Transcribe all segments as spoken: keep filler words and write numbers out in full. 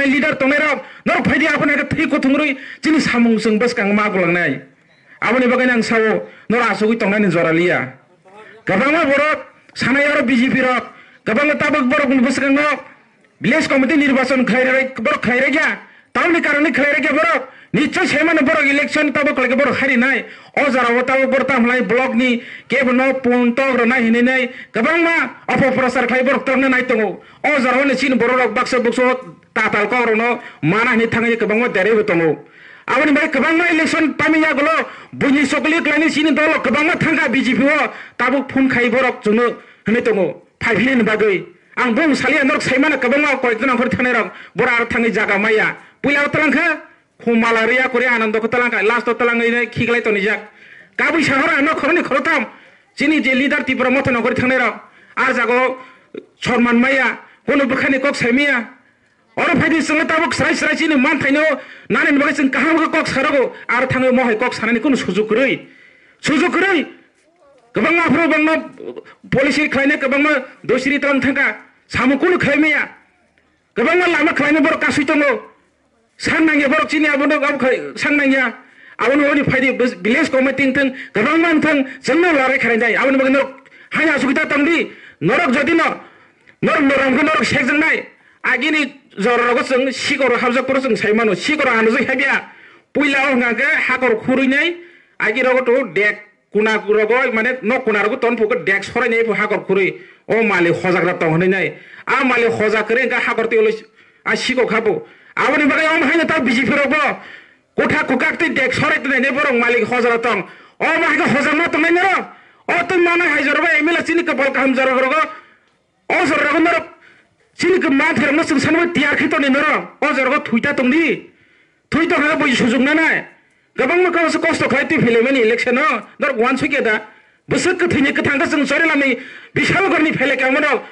leader tongnai rok, norok phaidi aphano khe thwi kuthumrwi chini samung chwng bwskang ma gulangnai. Aboni bagwi ang sao, norok asugwi tongnani jora liya. Kwbangma borok sanai oro B J P rok, kwbangma tabuk borokni bwskango village committee nirbachon khlai rwbai, borok khlai rwkya. Tamoni karonwi khlai rwkya borok. Nichoi sai mano borok election tabuk khlaikhe borok harinai. O jorao tabuk borok tamhlai block ni kebo no pun tok rwnai hinwi nai kwbangma opoprochar khlai borok torna nai tongo. O jorao ni chini borok rok baksa bukso tatal kok rokno mana hinwi thangwi kwbangma deraibo tongo. Aboni bai kwbangma election pami yagulo buini chokli khlaini chini dolo kwbangma thangkha B J P o tabuk phone khai borok chwngno hinwi tongo phaiphilini bagwi. Ang bung saliya norok saimano kwbangma koyekjon angkhor thangnai rok bora aro thangwi jaga maya. Puila o twlang kha khumala riya kori anando kho twlang kha last o twlang wi khiklai tonijak. Kabui sahora ano khoroni khorotam chini je leader Tipra motha nongkhor thangnai rok a jago sorman maya kono bwkhani kok saimaya. Oro phaidi chwngno tabuk srai srai chini manthaino nanani bagwi chwng kaham khe kok sarogo, aro thangwi mohai kok sanani kunu sujuk kwrwi. Sujuk kwrwi. Kwbangma aphuru bangno policy khlainai, kwbangma dosiri tlang thangkha. Samung kunu khlai maya. Kwbangma lama khlainai borok kasui tongo. San nangya borok chini abono abo khai san nangya. Abono oni phaidi village committee thang kwbangma thang chwngno larai khlainai. Aboni bagwi norok haino asugwi ta tongdi. Norok jodi no Norok norom khe norok sekjaknai. Agini jororogo chwng sikoro habjak phuru chwng sai mano. Sikoro anujak habya. Puila o hwnkha khe hakor khurui nai. Agi rogo to dek kuna rogo mane nok kuna rogo ton phugo dek sorai nai phu hakor khurui. O malik hojak rok tong hwnwi nai. A malik hojak kwrwi hwnkha hakor twi olo a sikok habo. Aboni bagwi omo haino ta B J P rok bo kotha kukak tei dek sorai twi nai borok malik hojak rok tong. Omo hai khe hojak ma tongnai norok. O twi manai hai jorok bo M L A chini kwpal kaham jorok rogo. O jorao norok chini kwma thairokno chwng sanwi tiyar khe tongni norok. O jorao thwi ta tongdi. Thwi tongkha bo sujuk nanai. Kwbangma kok se kosto khlai twi philaimani election o. Norok uansukya da. Bwswk kwthwini kwthang khe chwng Chorilamni Bishalgarhni phailai kangma rok.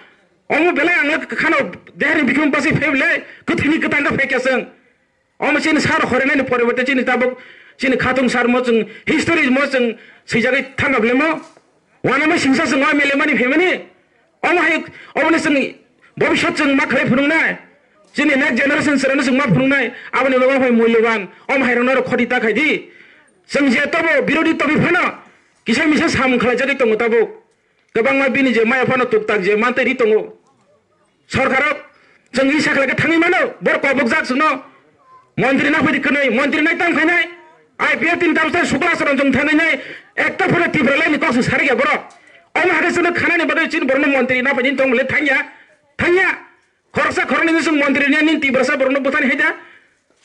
Omo belai ang khano deharni bikhum basi phai belai kwthwini kwthang khe phaikya chwng. Omo chini sar horenani poriborte chini tabuk chini khatung sar mo chwng history mo chwng swijagwi thangkha belemo. Wanama singsa chwng o M L A mani phaimani. Omo hai oboni chwng bobisot chwng ma khlai phunuknai. Chini next generation chwrano chwng ma phunuknai. Aboni bagwi phai mulyoban. Omo hai rokno khoti ta khaidi. Chwng je tobo birodhi tobi phano kisa misa samung khlaijagwi tongo tabuk. Kwbangma bini je maya phano tuktak je mantwi ri tongo. Sorkaro chwng isa khlai khe thangwi mano, borok kobokjak chwngno. Montri na phaidi kwnwi, montri nai tang phainai. I P F tin tabsa sukla saron chwng thangnai nai, ekta phano Tipra laini kok se sarikya borok. Omo hakhe chwngno khanani bagwi chini borokno montri na phaidi tong le thangya, thangya. Khoroksa khoroknwi chwng montri ni nini Tiprasa borokno bwthani haida.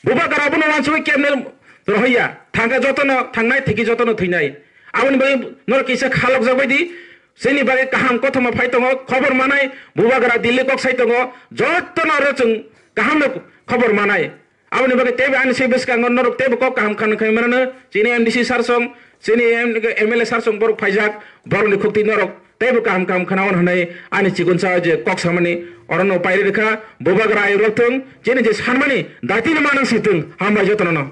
Bubagra abono uansugwi kebne rohorya. Thangkhe jotono thangnai, thwikhe jotono thwinai. Aboni bagwi norok kisa khalokjak bai di. Chini bagwi kaham kothoma phai tongo, khobor manai. Bubagra Delhi kok sai tongo. Jotono oro chwng kahamno khobor manai. Aboni bagwi teibo ani se bwskango norok teibo kok kaham khan khai manano. Chini M D C sir song, chini M-, M L A sir song borok phaijak, borokni khuktwi norok teibo kaham kaham khna hwn hwnwi ani chikonsa je kok samani orono pairi rwkha. Bubagra ayuk rok thung, chini je sanmani daitino manang si thung, hambai jotono no.